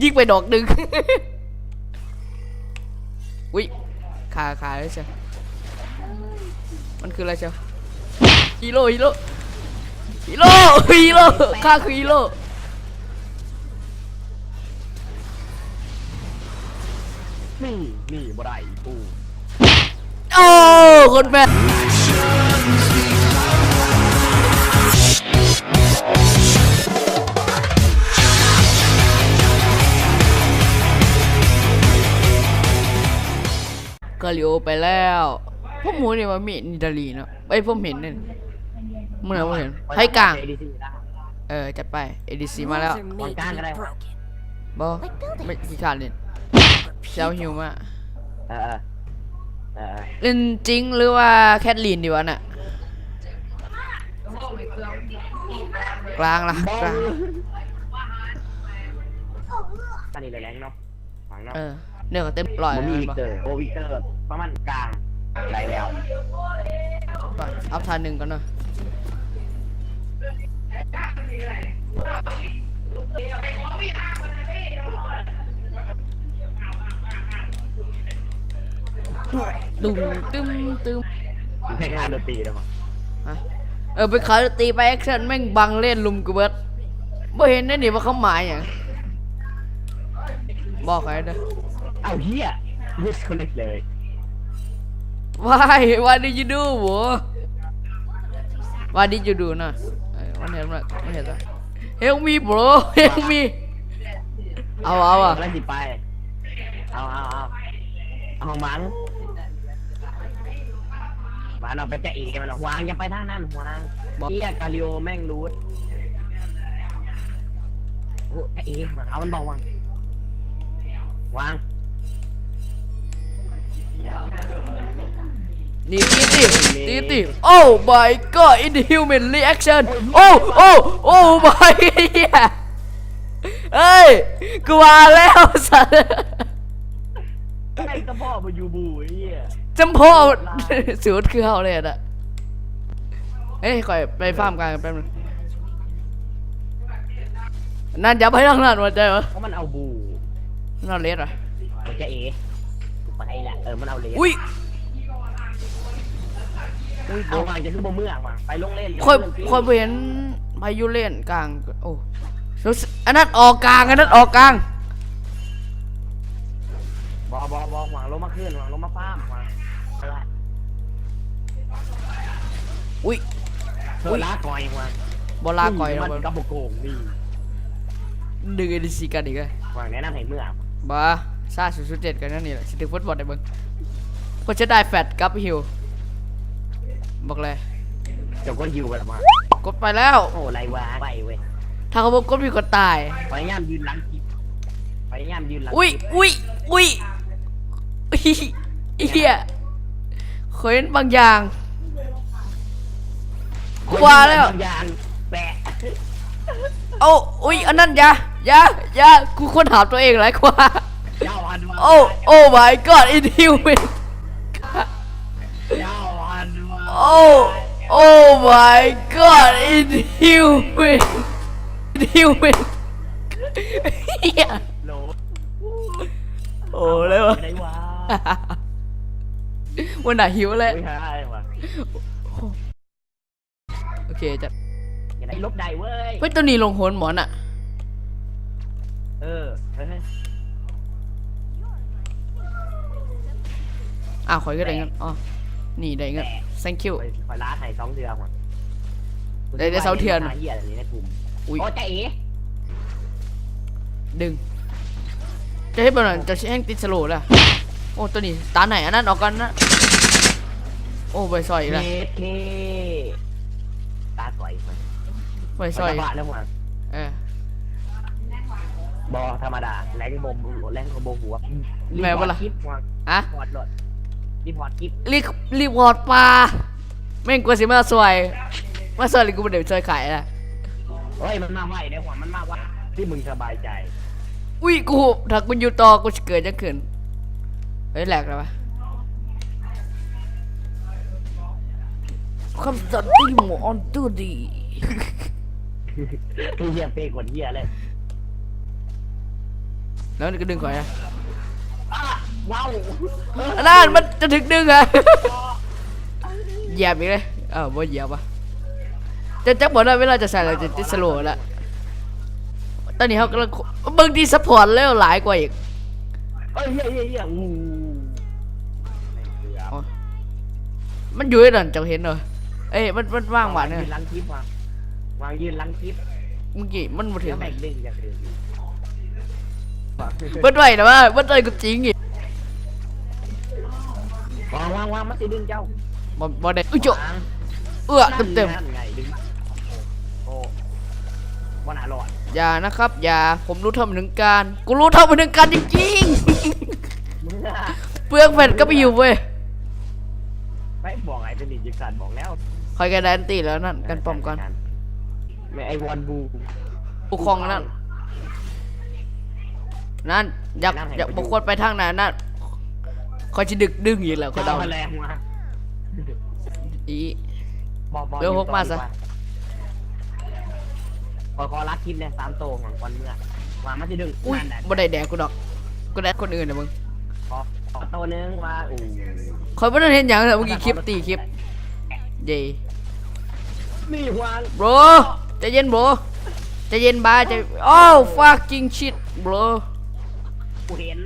ຍິງໄປດອກໜຶ່ງ. ອຸ້ຍ ຂ້າ ຂ້າເລີຍເຊີ ມັນຄືລະເຊີ ຮີໂຣ ຮີໂຣ ຮີໂຣ ຮີໂຣ ຂ້າຄືຮີໂຣ. ໜີ ໜີບໍ່ໄດ້ອີກກູ. ໂອ້ ຄົນແບບ ກາລິໂອໄປແລ້ວ. ພວກໝູນີ້ວ່າມີນິດາລີເນາະ. ເອີຍ ຜົມເຫັນເດ້ ມື້ນັ້ນຜົມເຫັນ ໃຜກາງ. ເອີ ຈັດໄປ ເອດີຊີມາແລ້ວ. ກາງກໍໄດ້. ບໍ່ ແມ່ນຂີ້ຄ້ານເຫຼັ້ນ ຊິເອົາຮິວມາ. ເອີໆ ເອີໆ ຫຼິ້ນຈິງ ຫຼືວ່າແຄທລີນດີວະນະ? ກາງລະ ກາງ. ອັນນີ້ແຫຼະແລງເນາະ. ເອີ ເນີກເຕັມຮ້ອຍແລ້ວ ບໍ່ມີວິກເຕີ ບໍ່ວິກເຕີ ປະມານກາງໄດ້ແລ້ວ. ໄປ ອັບທ່າໜຶ່ງກ່ອນເນາະ. ຕຸ້ມ ຕຶ້ມ ຕຶ້ມ ແມ່ງງານດົນຕີເນາະ. ຮະ ເອີ ໄປຂາຍໂລຕີ ໄປແອັກຊັນ ແມ່ງບັງເລນລຸ່ມກູເບິດ. ບໍ່ເຫັນໄດ້ນີ້ວ່າເຂົາໝາຍຫຍັງ ບອກໃຫ້ເດີ. ເອົ້າ ເຮີ້ຍ ດິສຄອນເນັກເລີຍ. Why? What did you do, bro? What did you do ນະ? ເອີ ມັນເຫັນ ມັນເຫັນ Help me, bro, help me. ເອົາ ເອົາ ເອົາ ກຳລັງຊິໄປ. ເອົາ ເອົາ ເອົາ ເອົາມັນ. ວ່າເນາະ ໄປຈະເອ ມັນຫວາງ ຢ່າໄປທາງນັ້ນຫວາງ. ບໍ່ ເອີຍ ກາລິໂອແມ່ງຫຼຸດ. ໂອ້ ຈະເອ ເອົາມັນບໍ່ຫວາງ ຫວາງ. ນີ້ ຕີ ຕີ ຕີ ຕີ. Oh my god, inhuman reaction. Oh oh oh my god. ເອີຍ ກູວ່າແລ້ວ ສັດ. ໄອ້ສະເພາະມັນຢູ່ບູ ໄອ້ເຫຍ ຈຳເພາະສູດຄືເຮົາເລີຍນະ. ເອີຍ ຂ້ອຍໄປຟາມກາງແປັບໜຶ່ງ. ນັ້ນ ຢ່າໄປທາງນັ້ນ ວ່າໃຈວະ. ເພາະມັນເອົາບູ ມັນເອົາເລດວະ. ມັນຈະເອ ໄປລະ. ເອີ ມັນເອົາເລດ. ອຸ້ຍ ອຸ້ຍ ເອົາຫວາງ ຈະຄືບໍ່ເມືອຫວາງ ໄປລົງເລນ. ຂ້ອຍ ຂ້ອຍບໍ່ເຫັນໃຜຢູ່ເລນກາງ. ໂອ້ ອັນນັ້ນອອກກາງ ອັນນັ້ນອອກກາງ. ບໍ່ ບໍ່ ບໍ່ ຫວາງລົງມາຄືນ ຫວາງລົງມາຟາມ ຫວາງ. ອຸ້ຍ ເອີ ອຸ້ຍ ລາກ່ອຍຫວາງ. ບໍ່ລາກ່ອຍ ມັນກໍບໍ່ໂກງນີ້. ດຶງເອດີຊີກັນອີກແລ້ວ. ຫວາງແນະນຳໃຫ້ເມືອ. ບໍ່ ຊາ ສູນຈຸດເຈັດ ກັນນັ້ນນີ້ແຫຼະ ຊິຖືກຟອດບອດໃຫ້ເບິ່ງ. ເພິ່ນຈະໄດ້ແຟດກັບຮີວ ບອກເລີຍ. ເຈົ້າກົດຮີວໄປລະມາ ກົດໄປແລ້ວ. ໂອ້ ໄລວາໄວເວີຍ. ຖ້າເຂົາບໍ່ກົດ ມີຄົນຕາຍ. ພະຍາຍາມຢືນຫຼັງກິບ ພະຍາຍາມຢືນຫຼັງ. ອຸ້ຍ ອຸ້ຍ ອຸ້ຍ ເອີຍ ເອີຍ ຂ້ອຍເຫັນບາງຢ່າງ. ກູວ່າແລ້ວ ບາງຢ່າງແປະ. ໂອ້ ອຸ້ຍ ອັນນັ້ນຢ່າ ຢ່າ ຢ່າ ກູຄວນຖາມຕົວເອງຫຼາຍກວ່າ. ເຈົ້າອັນວ່າ. ໂອ້ Oh my god, inhuman. ເຈົ້າອັນວ່າ. Oh oh my god, inhuman, inhuman. ໂຫຼ ໂອ້ ແລ້ວ ໄດ້ວ່າ ຫົວໜ້າຫິວແລ້ວ. ໂອ້ຍ ຫາຍວ່າ. ໂອເຄ ຈັດ ຍັງໄດ້ຫຼົບໄດ້ເວີຍ. ເຮີ້ຍ ຕົວນີ້ລົງໂຫນໝໍນະ. ເອີ ເຮີ້ຍ ອ້າວ ຂ້ອຍກໍໄດ້ເງິນ. ອໍ ນີ້ໄດ້ເງິນ. Thank you. ຂ້ອຍ ຂ້ອຍລາໃຫ້ສອງເທື່ອ. ໄດ້ ໄດ້ສອງເທື່ອ. ຫາເຫຍນີ້ໃນກຸ່ມ. ອຸ້ຍ ໂອ້ ຈະເອ ດຶງ. ຈະເຮັດແບບນັ້ນ ຈະຊິແຮ່ງຕິດສະໂລແລ້ວ. ໂອ້ ຕົວນີ້ຕາໄນ ອັນນັ້ນອອກກ່ອນນະ. ໂອ້ ໄປຊ່ອຍອີກແລ້ວ. ເຄ ຕາກ່ອຍ ໄປຊ່ອຍ ໄປກັບບ້ານແລ້ວ. ເອີ ບໍ່ທຳມະດາ ແລງບໍ່ ແລງກໍບໍ່ຫົວ. ແມ່ນບໍ່ລະ? ຮະ? ພອດໂລດ ຣີພອດຄລິບ ຣີ ຣີພອດປ່າ. ແມ່ງກວ່າຊິມາຊ່ວຍ ມາຊ່ວຍ ຫຼື ກູບໍ່ໄດ້ຊ່ວຍຂາຍນະ. ເຮີ້ຍ ມັນມາໄວເດ້ ຫວາ ມັນມາໄວ ທີ່ມຶງສະບາຍໃຈ. ອຸ້ຍ ກູ ຖ້າກູຢູ່ຕໍ່ ກູຊິເກີດຫຍັງຂຶ້ນ? ເຮີ້ຍ ແລກແລ້ວວະ. Come start team on duty. ເຮີ້ຍ ເປໂຄດເຫຍເລີຍ. ແລ້ວມັນກໍດຶງຂ້ອຍນະ. ອ້າ ວ້າວ ອັນນັ້ນມັນຈະຖືກດຶງອະ. ຢຽບອີກເລີຍ. ເອີ ບໍ່ຢຽບວະ. ຈະຈັກບໍ່ໄດ້ ເວລາຈະໃສ່ແລ້ວຈະຕິດສະໂລແລ້ວ. ຕອນນີ້ເຮົາກຳລັງເບິ່ງທີ່ຊັບພອດແລ້ວຫຼາຍກວ່າອີກ. ເອີ ເຮີ້ຍ ເຮີ້ຍ ເຮີ້ຍ ໂອ້ ອໍ ມັນຢູ່ໃນນັ້ນ ເຈົ້າເຫັນບໍ່? ເອີຍ ມັນ ມັນວາງບາດນີ້ ວາງຢືນຫຼັງຄລິບ ວາງ ວາງຢືນຫຼັງຄລິບ. ເມື່ອກີ້ມັນບໍ່ຖືກ ແລ້ວແມ່ງດຶງຢ່າງອື່ນ ເບິດໄວ້ນະວ່າ ເບິດໄວ້ກໍຈິງອີກ. ວາງ ວາງ ວາງ ມັນຊິດຶງເຈົ້າ. ບໍ່ ບໍ່ໄດ້. ເອີຍ ເຈົ້າ ວາງ ເອື້ອ ເຕັມໆ ນັ້ນໄງ ດຶງມາ. ໂອ້ ບໍ່ໜ້າລອດ. ຢ່າนะครับ ຢ່າ ผมรู้เท่าไม่ถึงการ กูรู้เท่าไม่ถึงการจริงๆ เปลืองแฟลชก็ไปอยู่เว้ย ไปบอกไอ้เทนนิสยิงสัตว์บอกแล้ว ข้อยก็ได้อันติแล้วนั่น กันป้อมก่อน แม่ไอ้วอนบู ผู้ครองนั่น นั่น อยาก อยาก บ่ควรไปทางนั้นนั่น ข้อยสิดึกดึงอีกแล้ว ข้อยเดา เอาแรงมา อี บ่ บ่ เบอร์หก อยู่ต่อ มาซะ ดีกว่า ขอ ขอลักคลิปแหน่ สามโตก่อน ก่อนเมือ ว่ามันสิดึง อุ้ย นั่นแหละ บ่ได้แดกกูดอก กูแดกคนอื่นนะมึง ขอ ขอโตหนึ่งว่า อู้ ข้อยบ่ทันเห็นหยังเลย เมื่อกี้คลิปตีคลิป เย้ นี่หวาน bro ใจเย็น bro ใจเย็น bye ใจ oh fucking shit bro กูเห็น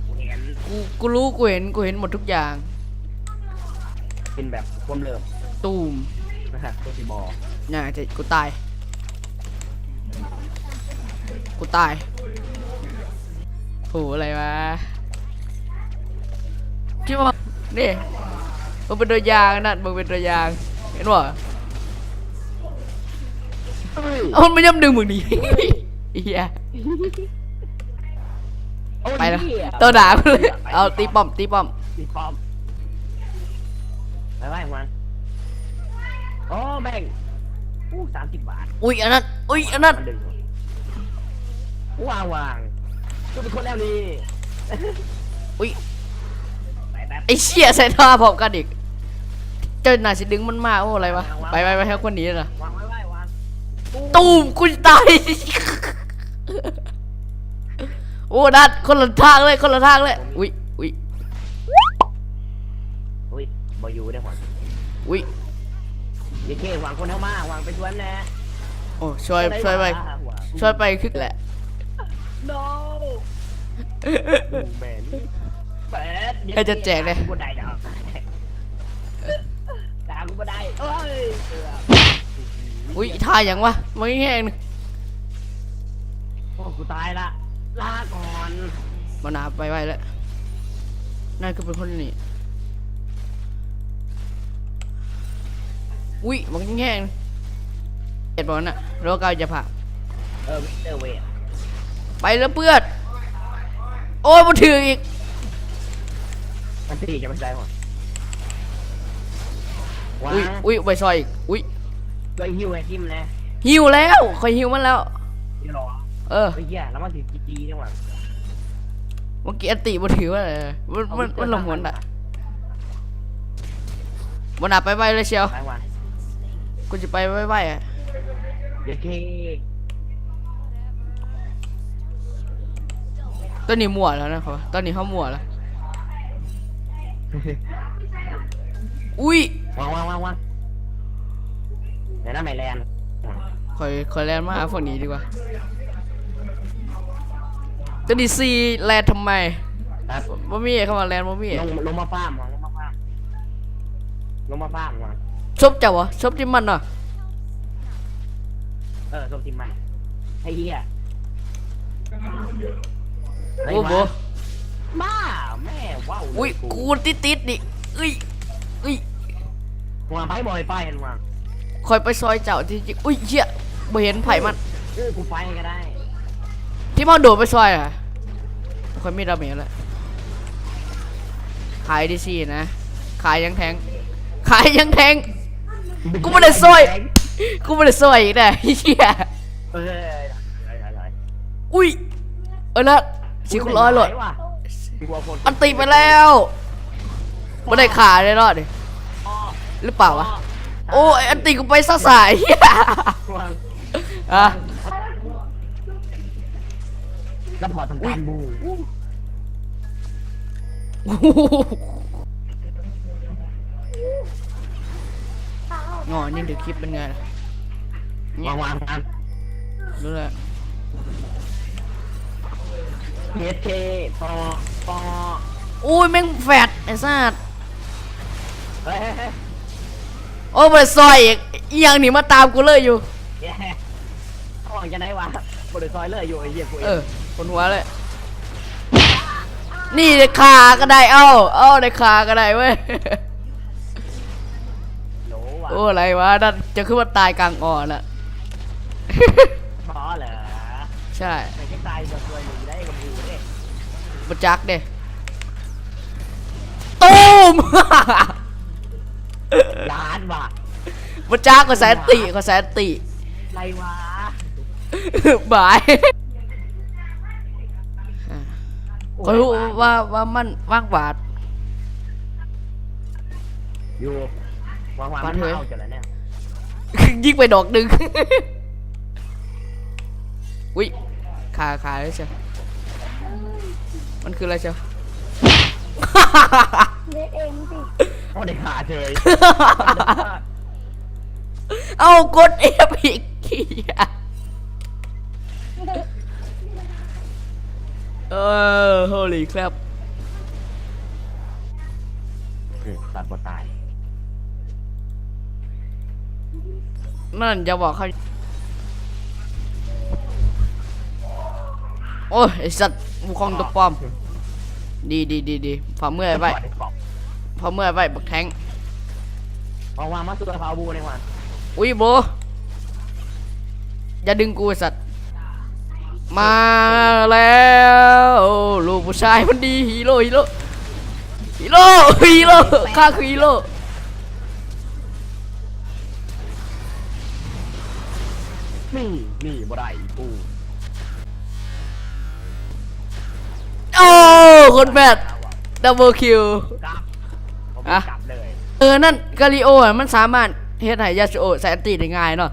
กูเห็น กู กูรู้ กูเห็น กูเห็นหมดทุกอย่าง เป็นแบบความเลิฟ ตูม นะฮะ ตัวสีบอ น่าจะ กูตาย กูตาย โห อะไรวะ คิดว่า นี่ มึงเป็นตัวอย่างนั่น มึงเป็นตัวอย่าง เห็นบ่ เอ้ย เอ้า มันไม่ยอมดึงมึงนี่ ไอ้เหี้ย โอ้ย ไปแล้ว เหี้ย ตัวด่ากูเลย เอา ตีป้อม ตีป้อม ตีป้อม ไปไหว้มัน โอ้ แม่ง อู้ สามสิบบาท อุ๊ย อันนั้น อุ๊ย อันนั้น มันดึง อู้ วาง วาง กูเป็นคนแนวนี้ อุ๊ย ไปแบบ ไอ้เชี่ย ใส่ท่าพร้อมกันอีก เจ้าน่าสิดึงมันมา โอ้ อะไรวะ วาง วาง ไป ไป ไป ให้คนหนีเลยนะ วางไว้ ไว้ วาง ตูม กูจะตาย โอ้ นัด คนละทางเลย คนละทางเลย อุ๊ย อุ๊ย อุ๊ย บ่อยู่เด้อหวัง อุ๊ย อย่าเค้หวังคนเฮามา หวังไปชวนแหน่ โอ้ ช่วย จังได๋ ช่วยไป วะ หวัง ช่วยไปคึกแหละ no แม่น แปด ให้จะแจกเลย บ่ได้ดอก ด่ากูบ่ได้ โอ้ย เกือบ อุ๊ย ท่าหยังวะ มันแห้ง โอ้ กูตายละ ลาก่อน บ่น่าไปไวแล้ว นั่นคือเป็นคนนี่ อุ๊ย มันแห้ง เห็นบ่นั่นน่ะ โลกาจะผ่า เออ Mister Wade ไปแล้วเพื่อน โอ้ย บ่ถืกอีก อันตี้จะไปใส่หมด อุ๊ย ว้า อุ๊ย ไปซอยอีก อุ๊ย ไปหิ้วให้ทิ่มแหน่ หิ้วแล้ว ข้อยหิ้วมันแล้ว หิ้วเหรอ เออ ไอ้เหี้ย แล้วมันถือจีจีจังหวะ เมื่อกี้อันตี้บ่ถืกว่า มัน มัน มันหลงหนน่ะ บ่น่าไปไวเลยเชียว ไปว่ะ กูจะไปไวๆ อะ เดี๋ยวเค ตอนนี้มั่วแล้วนะ ตอนนี้เฮามั่วแล้ว อุ๊ย วาง วาง วาง วาง เดี๋ยวนะ ไม่แลน ข้อย ข้อยแลนมาหาพวกนี้ดีกว่า ตอนนี้ซีแลนทำไม ครับ บ่มีคำว่าแลน บ่มี ลง ลงมาฟาร์ม ลงมาฟาร์ม ลงมาฟาร์ม ศพเจ้าบ่ ศพที่มันเนาะ เออ ศพที่มัน ไอ้เหี้ย โอ้โห เฮ้ย มา บ้า แม่ ว้าวเลย อุ๊ย กู กูติดๆ นี่ อุ๊ย อุ๊ย หัวไผบ่อยไปหันว่า ข้อยไปซอยเจ้าที่จริง อุ๊ย เหี้ย บ่เห็นไผมัน เออ กูไปก็ได้ ที่มันโดดไปซอยอะ ข้อยมีดาเมจแล้ว ขายดีซีนะ ขายยังแทง ขายยังแทง กูบ่ได้ซอย กูบ่ได้ซอยอีกแล้ว เหี้ย เออ อุ๊ย เออ แล้ว สิคุณร้อยโลด อันติไปแล้ว บ่ได้ขาเลยเนาะนี่ หรือเปล่าวะ โอ้ย อันติกูไปซะสาย เหี้ย อ่ะ ຊັບພອດຕ້ອງການບູ. ອໍ ຍິງຖືກຄລິບເປັນໄງລະ? ວາງ ວາງ ວາງ. ຮູ້ແລ້ວ. ເອັດເຄ ພໍ ພໍ. ໂອ້ຍ ແມ່ງແຟດ ໄອ້ສັດ. ເຮີ້ຍ ເຮີ້ຍ ເຮີ້ຍ. ໂອ້ ບໍ່ໄດ້ຊ່ອຍອີກ ອີ່ຫຍັງນີ້ມາຕາມກູເລີຍຢູ່. ເອົາຈັ່ງໃດວະ ບໍ່ໄດ້ຊ່ອຍເລີຍຢູ່ ໄອ້ເຫຍ ກູ ເອີ ຄົນຫົວເລີຍ. ນີ້ໄດ້ຂ້າກໍໄດ້ ເອົ້າ ເອົ້າ ໄດ້ຂ້າກໍໄດ້ເວີຍ. ໂອ້ ອະໄລວະນັ້ນ ເຈົ້າຄືວ່າຕາຍກາງອ່ອນນະ? ບໍ່ເລີຍ. ໃຊ່ ໄປຈັກຕາຍບໍ່ຊ່ວຍເລີຍໄດ້ກັບຫູເດ້. ບໍ່ຈັກເດ້. ຕູມ! ລ້ານວ່າ. ບໍ່ຈັກ ຂ້ອຍໃສ່ອັນຕິ ຂ້ອຍໃສ່ອັນຕິ. ໄລວະ. ບາຍ. ຂ້ອຍຮູ້ວ່າ ວ່າມັນວາງຫວາດ. ຢູ່ ວາງຫວາດ ມັນເອົາຈັ່ງໃດແນ່? ຍິງໄປດອກໜຶ່ງ. ອຸ້ຍ ຄາ ຄາເລີຍເຊີ. ມັນຄືອະໄລເຊີ? ເຮັດເອງຕິ. ໂອ້ ໄດ້ຄາເຊີຍ. ເອົ້າ ກົດເອັຟອີກ. ເອີ ໂຮລີແຄຣັບ. ເອີ ຕັດບໍ່ຕາຍ. ນັ້ນຢ່າບອກເຂົາ. ໂອ້ຍ ໄອ້ສັດ ຫູຄອງຕົວປອມ. ດີ ດີ ດີ ດີ ຝາກມືໄວ້ ຝາກມືໄວ້ບັກແທ້ງ. ອອກມາ ມາສູ່ເຂົາບູແນ່ວ່າ. ອຸ້ຍ ໂບ ຢ່າດຶງກູ ໄອ້ສັດ. ມາແລ້ວ ລູກຜູ້ຊາຍມັນດີ ຮີໂຣ ຮີໂຣ ຮີໂຣ ຮີໂຣ ຂ້າຄືຮີໂຣ. ນີ້ ນີ້ບໍ່ໄດ້ອີກກູ. ໂອ້ ຄົນແບດ ດັບເບິນຄິວ. ອະ ເອີ ນັ້ນ ກາລິໂອ ມັນສາມາດເຮັດໃຫ້ຢາຊູໂອໃຊ້ອັນຕິໄດ້ງ່າຍເນາະ.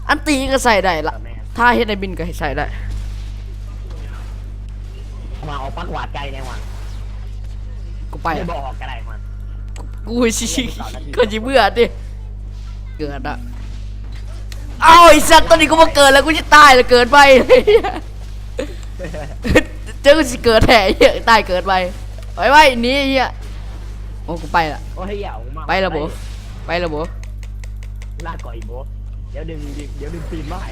ອັນຕິກໍໃຊ້ໄດ້ລະ ຖ້າເຮັດໃຫ້ບິນກໍໃຊ້ໄດ້. ມາເອົາປັກຫວາດໄກ່ແນ່ວ່າ. ກູໄປ ບໍ່ອອກກໍໄດ້ວ່າ. ກູຊິ ກູຊິເມື່ອຕິ. ເກີດອະ ເອົ້າ ໄອ້ສັດ ຕອນນີ້ກູບໍ່ເກີດແລ້ວ ກູຈະຕາຍແລ້ວ ເກີດໃໝ່. ເຈົ້າຊິເກີດແທ້ ເອີຍ ຕາຍເກີດໃໝ່. ໄປໄວ້ ໜີ ເອີຍ. ໂອ້ ກູໄປລະ. ໂອ້ຍ ໄປລະໂບ ໄປລະໂບ. ລາກ່ອຍໂບ. ດຽວດຶງ ດຽວດຶງຕີນມາໃຫ້.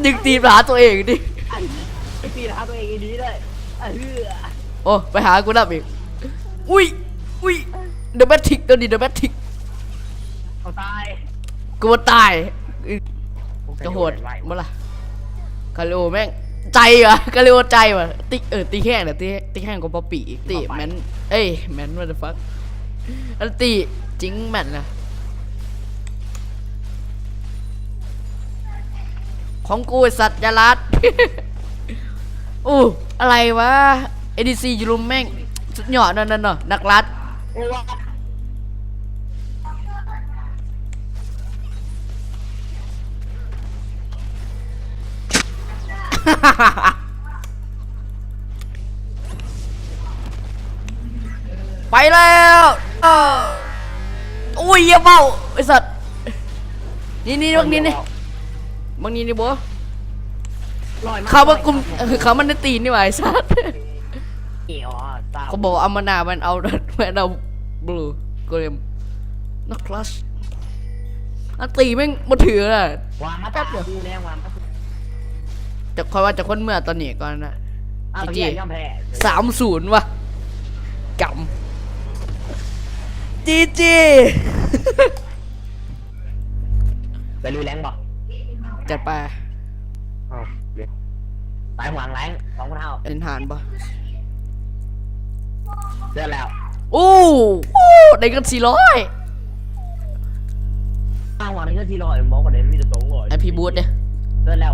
ດຶງຕີນມາຫາຕົວເອງຕິ. ຕີນຫາຕົວເອງອີ່ຫຼີເລີຍ. ໂອ້ ໄປຫາກູນຳອີກ. ອຸ້ຍ ອຸ້ຍ ເດີແມທລິກ ໂດນດີເດີແມທລິກ. ເຂົາຕາຍ. ກູບໍ່ຕາຍ. ອື ຈະໂຫດບໍ່ລະ? ກາລິໂອແມ່ງໃຈຫວະ ກາລິໂອໃຈຫວະ. ຕິ ເອີ ຕິແຮງນະ ຕິ ຕິແຮງກວ່າປັອບປີ້ອີກ. ຕິແມ່ນ ເອີຍ ແມ່ນ what the fuck. ອັນຕິຈິງແມ່ນນະ ຂອງກູ ໄອ້ສັດ ຢ່າລາດ. ໂອ້ ອະໄລວະ ເອດີຊີຢູ່ລຸ່ມແມ່ງສຸດຍອດນັ້ນເນາະ ນັກລາດ. ໄປແລ້ວ. ໂອ້ຍ ຢ່າເວົ້າ ໄອ້ສັດ. ນີ້ໆ ບັກນີ້ນີ້ ບັກນີ້ນີ້ບໍ່. ເຂົ້າມາກຸ່ມ ເອີ ເຂົ້າມາໃນຕີນນີ້ຫວ່າ ໄອ້ສັດ. ເຂົາບອກອາມານາ ແມ່ນເອົາ ແມ່ນເອົາບລູໂກເລັມ. ນັກຄລັດ ອັນຕີແມ່ງບໍ່ຖືກນະ. ວາງມາ ແປັບດຽວ ຕາມກູແນ່ ວາງມາ. ຈະ ຂ້ອຍວ່າຈະຄົນເມືອຕອນນີ້ກ່ອນນະ. ເອົາ ຈີຈີ ຍອມແພ້ ສາມສູນ ວ່າ ກຳ ຈີຈີ. ໄປລຸຍແລງບໍ່? ຈັດໄປ. ເອົາ ໄປຫວາງແລງ ຂອງພວກເຮົາ ເຫັນຫານບໍ່? ເຈີແລ້ວ. ໂອ້ ໂອ້ ໄດ້ເງິນສີ່ຮ້ອຍ. ຫວາງໄດ້ເງິນສີ່ຮ້ອຍ ໝໍກໍໄດ້ມີແຕ່ສອງຮ້ອຍ. ໃຫ້ພີ່ບູດເດ້. ເຈີແລ້ວ.